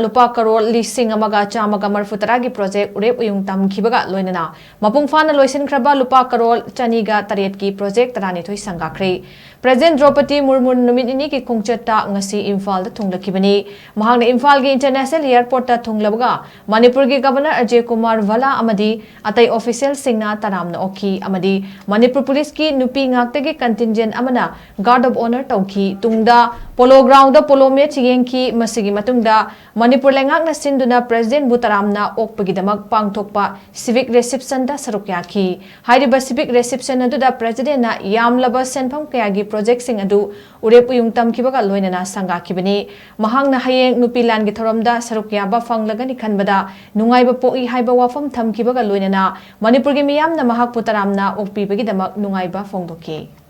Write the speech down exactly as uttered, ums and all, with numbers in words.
ꯂꯨꯄꯥ ꯀꯔꯣꯔ ꯂꯤꯁꯤꯡ ꯑꯃꯒ ꯆꯥꯝꯃꯒ ꯃꯔꯤꯐꯨ ꯇꯔꯥꯒꯤ ꯄ꯭ꯔꯣꯖꯦꯛ ꯎꯔꯦꯞ ꯎꯌꯨꯡ ꯇꯝꯈꯤꯕꯒ ꯂꯣꯏꯅꯅ ꯃꯄꯨꯡ ꯐꯥꯅ ꯂꯣꯏꯁꯤꯟꯈ꯭ꯔꯕ ꯂꯨꯄꯥ ꯀꯔꯣꯔ ꯆꯅꯤꯒ ꯇꯔꯦꯠꯀꯤ ꯄ꯭ꯔꯣꯖꯦꯛ ꯇꯔꯥꯅꯤꯊꯣꯏ ꯁꯪꯒꯥꯈ꯭ꯔꯦ꯫ ꯄ꯭ꯔꯦꯖꯤꯗꯦꯟ ꯗ꯭ꯔꯧꯄꯗꯤ ꯃꯨꯔꯃꯨ ꯅꯨꯃꯤꯠ ꯅꯤꯅꯤꯒꯤ ꯈꯣꯡꯆꯠꯇ ꯉꯁꯤ ꯏꯝꯐꯥꯜꯗ ꯊꯨꯡꯂꯈꯤꯕꯅꯤ꯫ ꯃꯍꯥꯛꯅ ꯏꯝꯐꯥꯜꯒꯤ ꯏꯟꯇꯔꯅꯦꯁꯅꯦꯜ ꯑꯦꯌꯔꯄꯣꯔꯠꯇ ꯊꯨꯡꯂꯕꯒ ꯃꯅꯤꯄꯨꯔꯒꯤ ꯒꯕꯔꯅꯔ ꯑꯖꯌ ꯀꯨꯃꯥꯔ ꯚꯜꯂꯥ ꯑꯃꯗꯤ ꯑꯇꯩ ꯑꯣꯐꯤꯁꯤꯌꯦꯜꯁꯤꯡꯅ ꯇꯔꯥꯝꯅ ꯑꯣꯛꯈꯤ ꯑꯃꯗꯤ ꯃꯅꯤꯄꯨꯔ ꯄꯨꯂꯤꯁꯀꯤ ꯅꯨꯄꯤ ꯉꯥꯛꯇꯒꯤ ꯀꯟꯇꯤꯟꯖꯦꯟ ꯑꯃꯅ ꯒꯥꯔꯗ ꯑꯣꯐ ꯑꯣꯅꯔ ꯇꯧꯈꯤ꯫ ꯇꯨꯡꯗ ꯄꯣꯂꯣ ꯒ꯭ꯔꯥꯎꯟꯗ ꯄꯣꯂꯣ ꯃꯦꯆ ꯌꯦꯡꯈꯤ꯫ ꯃꯁꯤꯒꯤ ꯃꯇꯨꯡꯗ ꯃꯅꯤꯄꯨꯔ ꯂꯩꯉꯥꯛꯅ ꯁꯤꯟꯗꯨꯅ ꯄ꯭ꯔꯦꯖꯤꯗꯦꯟꯕꯨ ꯇꯔꯥꯝꯅ ꯑꯣꯛꯄꯒꯤꯗꯃꯛ ꯄꯥꯡꯊꯣꯛꯄ ꯁꯤꯚꯤꯛ ꯔꯤꯁꯤꯞꯁꯟꯗ ꯁꯔꯨꯛ ꯌꯥꯈꯤ꯫ ꯍꯥꯏꯔꯤꯕ ꯁꯤꯚꯤꯛ ꯔꯤꯁꯤꯞꯁꯟ ꯑꯗꯨꯗ ꯄ꯭ꯔꯦꯖꯤꯗꯦꯟꯅ ꯌꯥꯝꯂꯕ ꯁꯦꯟꯐꯝ ꯀꯌꯥꯒꯤ ꯄ꯭ꯔꯣꯖꯦꯛꯁꯤꯡ ꯑꯗꯨ ꯎꯔꯦꯞ ꯎꯌꯨꯡ ꯇꯝꯈꯤꯕꯒ ꯂꯣꯏꯅꯅ ꯁꯪꯒꯥꯈꯤꯕꯅꯤ꯫ ꯃꯍꯥꯛꯅ ꯍꯌꯦꯡ ꯅꯨꯄꯤ ꯂꯥꯟꯒꯤ ꯊꯧꯔꯝꯗ ꯁꯔꯨꯛ ꯌꯥꯕ ꯐꯪꯂꯒꯅꯤ ꯈꯟꯕꯗ ꯅꯨꯡꯉꯥꯏꯕ ꯄꯣꯛꯏ ꯍꯥꯏꯕ ꯋꯥꯐꯝ ꯊꯝꯈꯤꯕꯒ ꯂꯣꯏꯅꯅ ꯃꯅꯤꯄꯨꯔꯒꯤ ꯃꯤꯌꯥꯝꯅ ꯃꯍꯥꯛꯄꯨ ꯇꯔꯥꯝꯅ ꯑꯣꯛꯄꯤꯕꯒꯤꯗꯃꯛ ꯅꯨꯡꯉꯥꯏꯕ ꯐꯣꯡꯗꯣꯛꯈꯤ꯫